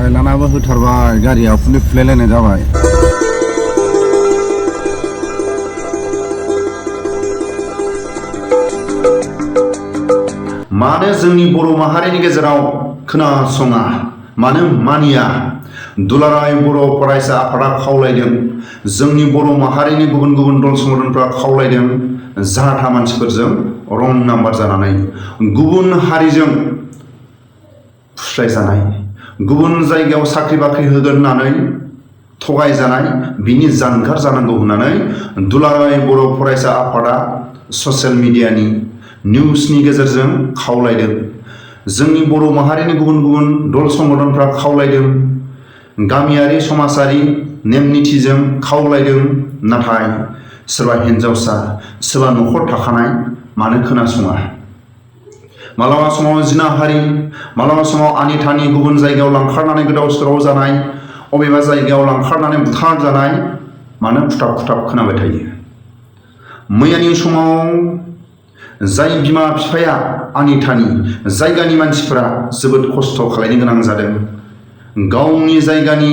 फाइलानाबो होथारबाय गारिया फुलायलायनाय जाबाय। मानो जोंनि बर' माहारिनि गेजेराव खोनासङा, मानो मानिया? दुलाराय बर' फरायसा आफादा खावलायदों, जोंनि बर' माहारिनि गुबुन गुबुन दल संगठनफ्रा खावलायदों, जाहा मानसिफोरजों रं नाम्बार जानानै गुबुन हारिजों फुस्लायजानाय, गुबुन जायगायाव साख्रि बाख्रि होगोन होननानै थगायजानाय, बिनि जानगार जानांगौ होननानै दुलाराय बर' फरायसा आफादा ससियेल मिडियानि निउसनि गेजेरजों खावलायदों। जोंनि बर' माहारिनि गुबुन गुबुन दल संगठनफ्रा खावलायदों, गामियारि समाजारि नेम निथिजों खावलायदों। नाथाय सोरबा हिन्जावसा, सोरबा न'खर थाखानाय मानो खोनासङा? मालाबा समाव जिनाहारि, मालाबा समाव आनिथानि गुबुन जायगायाव लांखारनानै गोदाव सोराव जानाय, अबेबा जायगायाव लांखारनानै बुथार जानाय मानो खुथाब खुथाब खोनाबाय थायो? मैयानि समाव जाय बिमा बिफाया आनिथानि जायगानि मानसिफोरा जोबोद खस्थ' खालामनो गोनां जादों, गावनि जायगानि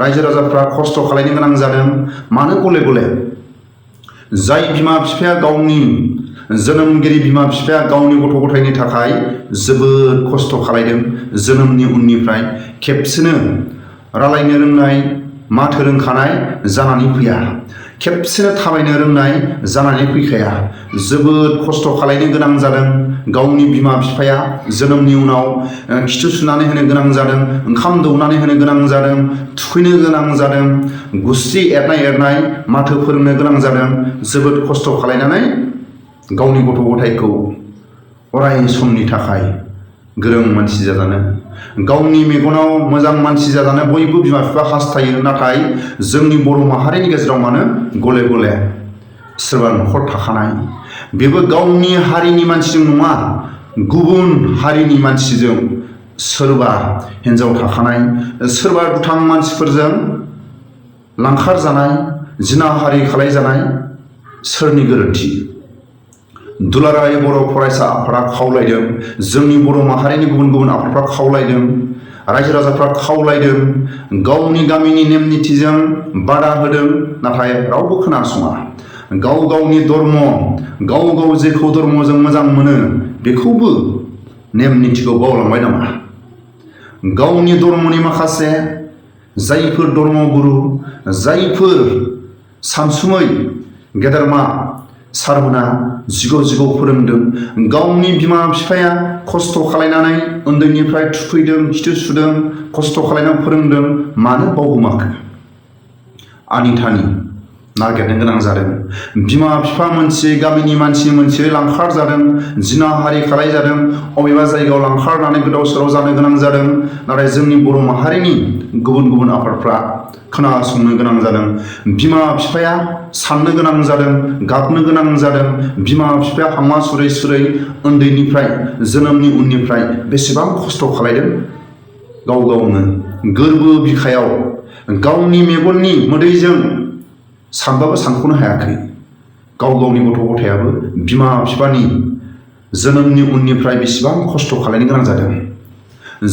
रायजो राजाफ्रा खस्थ' खालामनो गोनां जादों। मानो गले गले जाय बिमा बिफाया गावनि जोनोमगिरि बिमा बिफाया गावनि गथ' गथायनि थाखाय जोबोद खस्थ' खालामदों, जोनोमनि उननिफ्राय खेबसेनो रायलायनो रोंनाय, माथो रोंखानाय जानानै फैया, खेबसेनो थाबायनो रोंनाय जानानै फैखाया, जोबोद खस्थ' खालामनो गोनां जादों। गावनि बिमा बिफाया जोनोमनि उनाव खिथु सुनानै होनो गोनां जादों, ओंखाम दौनानै होनो गोनां जादों, थुखैनो गोनां जादों, गुस्थि एरनाय माथो फोरोंनो गोनां जादों। जोबोद खस्थ' खालामनानै गावनि गथ' गथायखौ अराय समनि थाखाय गोरों मानसि जाजानो, गावनि मेगनाव मोजां मानसि जाजानो बयबो बिमा बिफा हास्थायो। नाथाय जोंनि बर' माहारिनि गेजेराव मानो गले गले सोरबा न'खर थाखानाय, बेबो गावनि हारिनि मानसिजों नङा, गुबुन हारिनि मानसिजों, सोरबा हिन्जाव थाखानाय, सोरबा दुथां मानसिफोरजों लांखार जानाय, जिनाहारि खालामजानाय, सोरनि गोरोन्थि? दुलाराय बर' फरायसा आफादा खावलायदों, जोंनि बर' माहारिनि गुबुन गुबुन आफादफ्रा खावलायदों, रायजो राजाफ्रा खावलायदों, गावनि गामिनि नेम निथिजों बादा होदों। नाथाय रावबो खोनासङा। गाव गावनि धर्म, गाव गाव जेखौ धर्मजों मोजां मोनो बेखौबो नेम निथिखौ बावलांबाय नामा? गावनि धर्मनि माखासे जायफोर धर्म गुरु, जायफोर सानसुमै गेदेरमा सारमोना जिगौ जिगौ फोरोंदों, गावनि बिमा बिफाया खस्थ' खालामनानै उन्दैनिफ्राय थुखैदों, खिथु सुदों, खस्थ' खालामनानै फोरोंदों, मानो बावगोमाखो? आनिथानि नागिरनो गोनां जादों, बिमा बिफा मोनथियै, गामिनि मानसि मोनथियै लांखार जादों, जिनाहारि खालामजादों, अबेबा जायगायाव लांखारनानै गोदाव सोराव जानो गोनां जादों। नाथाय जोंनि बर' माहारिनि गुबुन गुबुन आफादफ्रा खोनासंनो गोनां जादों, बिमा बिफाया साननो गोनां जादों, गाबनो गोनां जादों। बिमा बिफाया हामा सुरै सुरै उन्दैनिफ्राय जोनोमनि उननिफ्राय बेसेबां खस्थ' खालामदों, गाव गावनो गोरबो बिखायाव गावनि मेगननि मोदैजों सानबाबो सानख'नो हायाखै। गाव गावनि गथ' गथायाबो बिमा बिफानि जोनोमनि उननिफ्राय बेसेबां खस्थ' खालामनो गोनां जादों,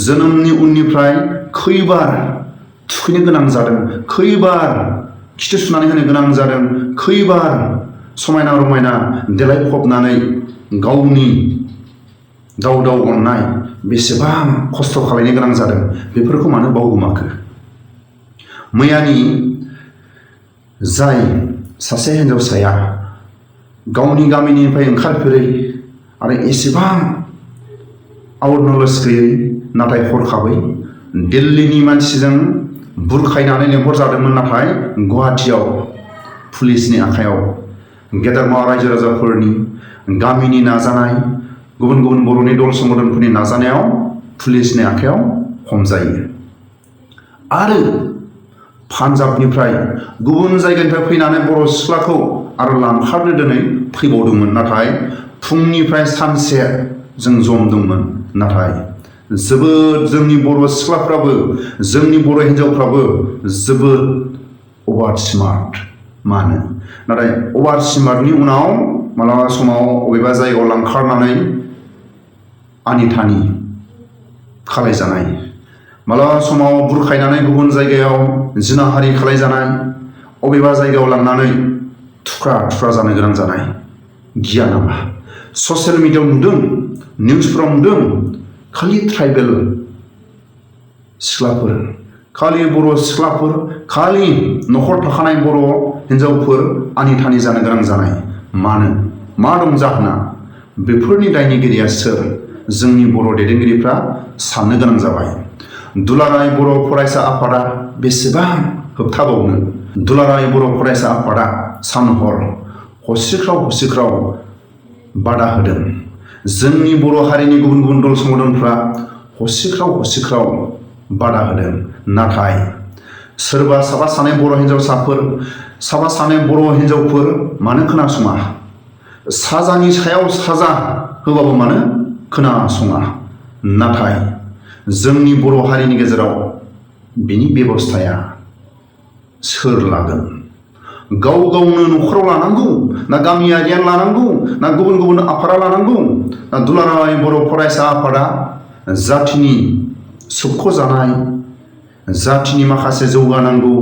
जोनोमनि उननिफ्राय खैबार थुखैनो गोनां जादों, खैबार खिथु सुनानै होनो गोनां जादों, खैबार समायना रमायना देलायफबनानै गावनि दाव दाव अननाय बेसेबां खस्थ' खालामनो गोनां जादों, बेफोरखौ मानो बावगोमाखो? मैयानि जाय सासे हिन्जावसाया गावनि गामिनिफ्राय ओंखारफेरै आरो एसेबां आउट नलेज गैयै, नाथाय हरखाबै दिल्लीनि मानसिजों बुरखायनानै लेंहरजादोंमोन। नाथाय गुवाहाटियाव पुलिसनि आखायाव, गेदेरमा रायजो राजाफोरनि गामिनि नाजानाय, गुबुन गुबुन बर'नि दल संगठनफोरनि नाजानायाव पुलिसनि आखायाव हमजायो। आरो पान्जाबनिफ्राय गुबुन जायगानिफ्राय फैनानै बर' सिख्लाखौ आरो लांखारनो दिनै फैबावदोंमोन। नाथाय फुंनिफ्राय सानसे जों जमदोंमोन। नाथाय जोबोद जोंनि बर' सिख्लाफ्राबो, जोंनि बर' हिन्जावफ्राबो जोबोद अभार स्मार्ट। मानो? नाथाय अभार स्मार्टनि उनाव मालाबा समाव अबेबा जायगायाव लांखारनानै आनिथानि खालायजानाय, मालाबा समाव बुरखायनानै गुबुन जायगायाव जिनाहारि खालायजानाय, अबेबा जायगायाव लांनानै थुख्रा थुख्रा जानो गोनां जानाय गिया नामा? ससियेल मिडियायाव नुदों, निउसफोराव नुदों, खालि ट्राइबेल सिख्लाफोर, खालि बर' सिख्लाफोर, खालि न'खर थाखानाय बर' हिन्जावफोर आनि थानि जानो गोनां जानाय। मानो? मा दं जाहोना? बेफोरनि दायनिगिरिया सोर? जोंनि बर' दैदेनगिरिफ्रा साननो गोनां जाबाय। दुलाराय बर' फरायसा आफादा बेसेबां होबथाबावनो? दुलाराय बर' फरायसा आफादा सान हर हसिख्राव बादा होदों। जोंनि बर' हारिनि गुबुन गुबुन दल संगठनफ्रा हसिख्राव बादा होदों। नाथाय सोरबा साफा सानै बर' हिन्जावसाफोर, साफा सानै बर' हिन्जावफोर मानो खोनासङा? साजानि सायाव साजा होबाबो मानो खोनासङा? नाथाय जोंनि बर' हारिनि गेजेराव बिनि बेबस्थाया सोर लागोन? गाव गावनो न'खराव लानांगौ ना गामियारियानो लानांगौ ना गुबुन गुबुन आफादा लानांगौ? ना दुलाराय बर' फरायसा आफादा जाथिनि सोबख'जानाय, जाथिनि माखासे जौगानांगौ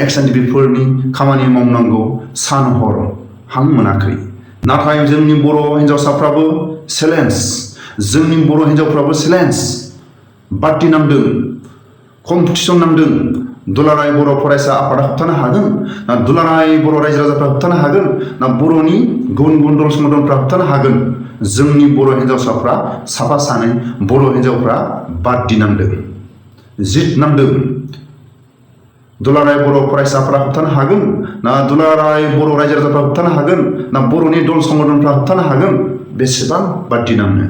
एक्सएनडिपिफोरनि खामानि मावनांगौ सान हर हां मोनाखै? नाथाय जोंनि बर' हिन्जावसाफ्राबो चेलेन्ज, जोंनि बर' हिन्जावफ्राबो चेलेन्ज बाथि नांदों, कम्पिटिसन नांदों। दुलाराय बर' फरायसा आफादा होबथानो हागोन ना दुलाराय बर' रायजो राजाफ्रा होबथानो हागोन ना बर'नि गुबुन गुबुन दल संगठनफ्रा होबथानो हागोन? जोंनि बर' हिन्जावसाफ्रा साफा सानै बर' हिन्जावफ्रा बाथि नांदों, जिद नांदों। दुलाराय बर' फरायसाफ्रा होबथानो हागोन ना दुलाराय बर' रायजो राजाफ्रा होबथानो हागोन ना बर'नि दल संगठनफ्रा होबथानो हागोन? बेसेबां बाथि नांनो?